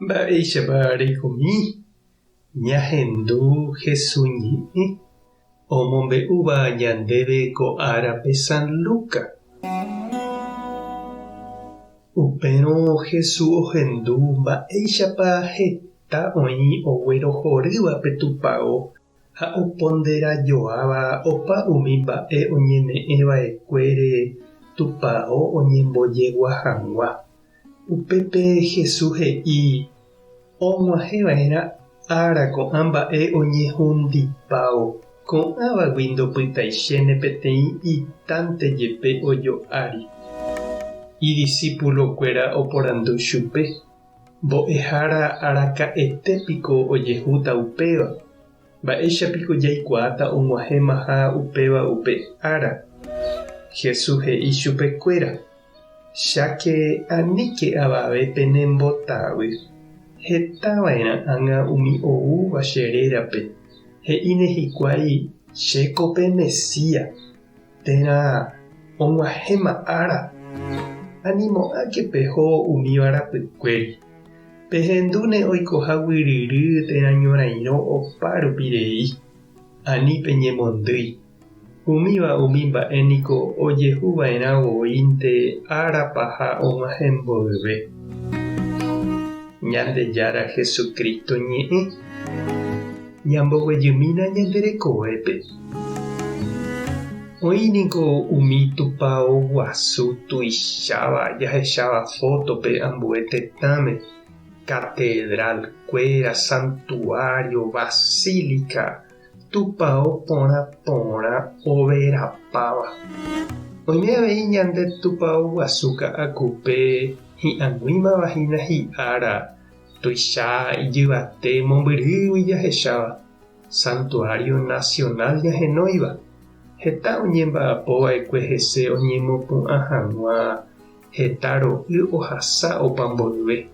Mba'éichapa reikomi ñahendu Hesu ñe'ẽ omombe'úva ñandéve ko árape San Luca? Upérõ Hesu ohendu mba'éichapa heta oĩ oguerohorýva pe tupao ha oponderajoáva opa umi mba'e oñeme'ẽ va'ekuére tupao oñembojegua hag̃ua. Upépe Jesús he'i, Og̃uahẽ va'erã ára ko'ã mba'e oñehundipávo, ko'ãvagui ndopytaichéne peteĩ itánte jepe ojo'ári. Idisípulokuéra oporandu chupe, Mbo'ehára araka'ete piko ojehúta upéva? Mba'éicha piko jaikuaáta og̃uahẽmaha upéva upe ára? Jesús he'i chupekuéra, Cháke aníke avave penembotavy. Heta va'erã ág̃a umi oúva che rérape, he'íne hikuái, Chéko pe Mesías, térã og̃uahẽma ára. Animo'ãke peho umíva rapykuéri. Pehendúne oikoha guyryry térã ñorairõ opa rupi rei. Ani peñemondýi. Umíva umi mba'e niko ojehu va'erã voínte ára paha og̃uahẽ mboyve. Ñandejára Jesucristo ñe'ẽ. Ñamboguejymína ñande rekovépe. Oĩ niko umi tupao guasu tuicháva jahecháva fótope ambue tetãme, catedral-kuéra, santuario, basílica, Tupao porã porã overapáva. Oime avei ñande tupao guasu Ka'akupe hi'ag̃uímava hína hi'ára tuicha ijyvate mombyrýgui jahecháva, Santuario Nacional ñahenóiva. Heta oñemba'apo va'ekue hese oñemopu'ã hag̃ua heta ro'y ohasa opa mboyve.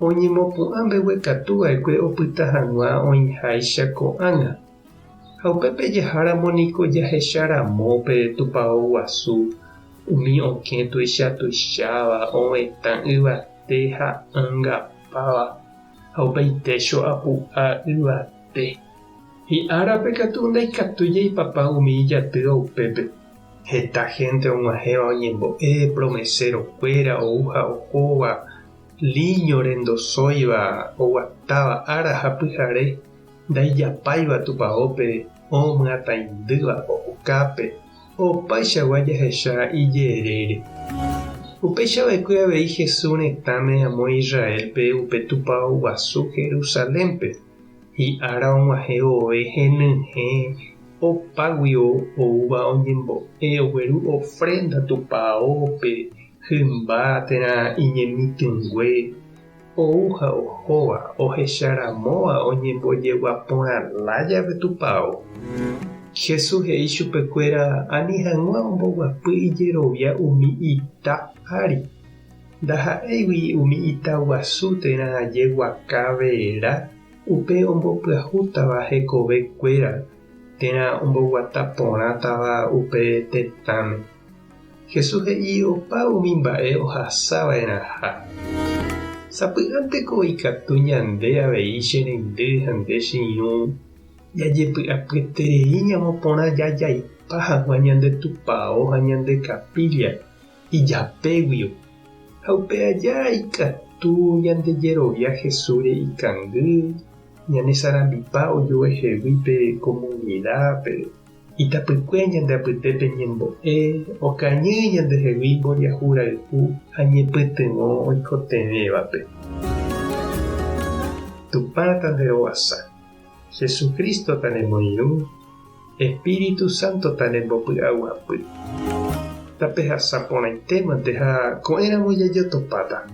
Oñemopu'ã mbeguekatu va'ekue opyta hag̃ua oĩháicha ko'ág̃a. Ha upépe jaháramo niko jahecha ramo pe tupao guasu, umi okẽ tuicha tuicháva, ovetã yvate ha ãngapáva, ha upéi técho apu'a yvate. Hi'árape katu ndaikatúi jaipapa umi ijatýva upépe. Heta hénte og̃uahẽva oñembo'e, promeséro-kuéra ou ha ohóva, Líñore ndosóiva oguatáva ára ha pyhare, ndaijapáiva tupaópe, omyataindýva okápe, opaichagua jahecha ijerére. Upéicha va'ekue avei Jesús retãme amo Israélpe upe tupao guasu Jerusalénpe, hi'ára og̃uahẽ vove henyhẽ opáguio oúva oñembo'e ogueru ofrenda tupaópe Hymba térã iñemitỹngue ou ha ohóva ohecharamóva oñembojegua porã lája pe tupao. Jesús he'i chupekuéra ani hag̃ua omboguapy ijerovia umi ita ári, ndaha'éigui umi ita guasu térã jeguaka vera upe ombopyahútava hekove kuéra térã omboguata porãtava upe tetãme. Jesús he'i opa umi mba'e ohasa va'erãha. Sapy'ánteko ikatu ñande avei che reindy ha nde che irũ jajepy'apyeterei ñamoporã jajaipa hag̃ua ñande tupao ha ñande kapílla ijapéguio, ha upe aja ikatu ñandejerovia Jesúsre ikangy, ñanesarambipa ojuehegui pe komunidápe. Itapykue ñande apytépe ñembo'e, okañy ñandehegui mboriahu rayhu ha ñepytyvõ oikotevẽvape. Tupã tanderovasa, Jesucristo tanemoirũ, Espíritu Santo tanembopy'aguapy. Tapehasa porãitémante ha ko'ẽramo jajotopáta.